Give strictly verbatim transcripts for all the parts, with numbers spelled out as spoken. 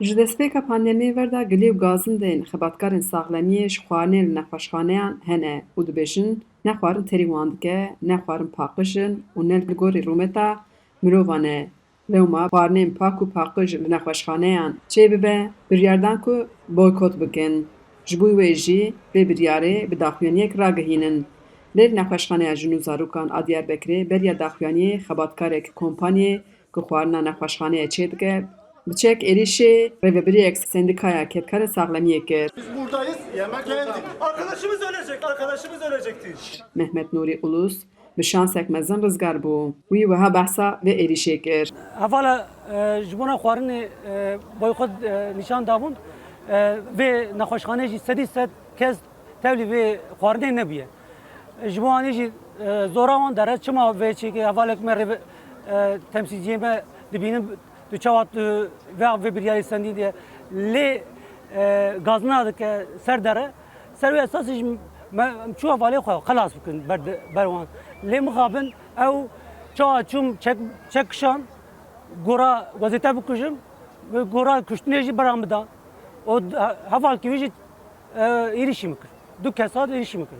Ji destpêka pandemiyê ver de gilî û gazindên xebatkarên saxlemiyê ji xwarinê li nexweşxaneyan hene û dibêjin ne xwarin terî wan dike, ne xwarin paqij in û ne li gorî rûmeta mirovan e. Lewma xwarinên pak û paqij li nexweşxaneyan çêbibe, biryar dan ku boykot bikin. Ji bo wê jî vê biryarê bi daxuyaniyek ragihînin. Lê li Nexweşxaneya Jin û Zarokan a Diyarbekirê beriya daxuyaniyê xebatkarek kompanyê ku xwarina nexweşxaneyê çêdike, bi çek êrîşê rêvebiriyek Sendîkaya Kedkarên Saxlemiyê kir. Biz buradayız. Yemek geldik. Arkadaşımız ölecek, arkadaşımız ölecekti. Mehmet Nûrî Ulus bi şansek mezin rizgar bû. Wî wiha behsa vê êrîşê kir. Hevala, e, ji bona xwarinê, e, boykot, e, nîşan dabûn, e, vê nexweşxaneyê jî sedî sed kes tevlî vê xwarinê nebûye. Ji bo anî jî, e, zora wan dere, çima vê çêkê hevalek me rê, e, temsîlciyê me dibînin, tu çawa tu vê, vê biryarê sendî diye lê, e, gazina dike ser dere. Ser wê esasî jî me, em çû hevalê xwe xelas bikin ber, ber wan. Lê mixabin ew çawa çûm çek, çek kişand, gora wezîte bikujim, gora kuştinê jî bera min da. Û hevalkî wî jî, e, êrîşî min kir. Du kesa êrîşî min kir.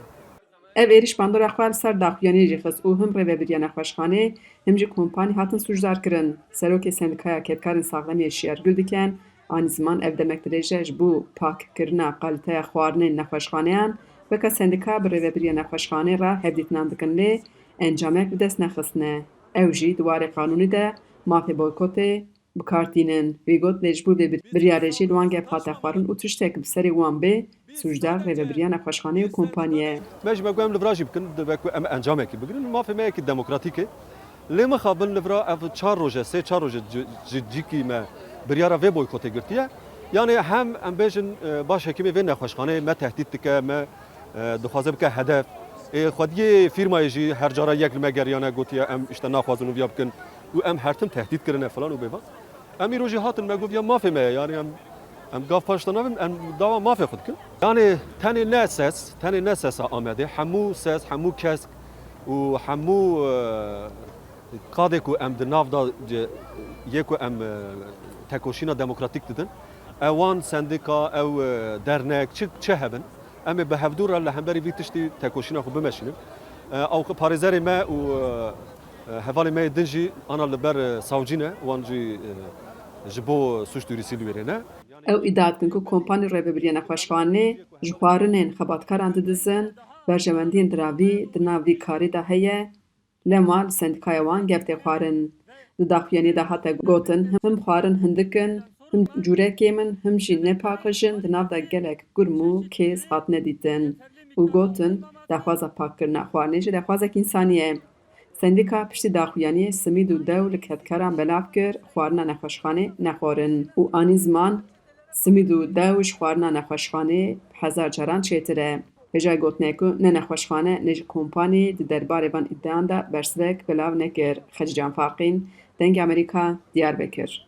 Ev êrîş bandora xwe li ser daxuyaniyê jî xist û him rêvebiriya nexweşxanê, him jî kompanî hatin sûcdar kirin. Serokê Sendîkaya Kedkarên Saxlemiyê Şiyar Guldiken anî ziman ev demek dirêj e ji bo pakkirina kalîteya xwarinên nexweşxaneyan, weke sendîka bi rêvebiriya nexweşxanê re hevdîtinan dikin lê encamek bi dest nexistine. Ew jî di warê qanûnî de mafê boykotê bi kar tînin. Wî got, lê ji bo vê bir-, biryarê jî li wan gef hate xwarin û tiştek bi serê wan bê, sûcdar rêvebiriya nexweşxanê û kompanî ye. Me ji me ku em li vira jî bikin, dibe ku em encamekî bigirin. Mafê me yekî demokratîk e. Lê mixabin li vira ev çar roj e, sê çar roj e ji, ji cîkî me biryara vê boykotê girtiye. Yanî hem em bêjin, e, baş hekîmê vê nexweşxaneyê me tehdît dike, me, e, dixwaze bike hedef. Ê, xwediyê fîrmayê jî her cara yek li me geriyane, gotiye, em îşte naxwazin û viya bikin û em her tim tehdît kirine filan û bêvan. Em îro jî hatin me got ya mafê me ye, yanî em, em gav paş de nabin, em dawa mafê xwe dikin. Yanî tenê ne ses, tenê ne sesa Amedê, hemû ses, hemû kesk û hemû, e, qadê ku em di nav de, yê ku em, e, tekoşîna demokratîk didin, ew wan sendîka, ew, e, dernek, çi, çi hebin, em ê bi hevdû re li hemberî vî tiştî tekoşîna xwe bimeşînin. E, ew parêzerê me û, e, e, hevalê me yê din jî ana li ber, e, sawcî ne, wan jî, e, ji bo sûc dûrîsî li wêrê ne. Ew îdia dikin ku kompanî rêvebiriya nexweşxanê ji xwarinên xebatkaran didizin, berjewendiyên diravî di nav vî karî de heye, lema li sendîkaya wan gef tê xwarin. Di daxuyaniyê de hate gotin, him xwarin hindik in, him cûre kêm in, him jî nepaqij in, di nav de gelek gurm û kêz hatine dîtin û gotin, daxwaza pakkirina xwarinê jî daxwazek însanî ye. Sendîka piştî daxuyaniyê simîd û dew li kedkaran belav kir, xwarina nexweşxanê nexwarin û anî ziman, simîd û dew ji xwarina nexweşxanê bi hezar caran çêtir e. Hêjayî gotinê ku ne nexweşxane ne jî kompanî di derbarê van îdiayan de bersivek belav nekir. Xecîcan Faqîn, Dengê Amerîka, Diyarbekir.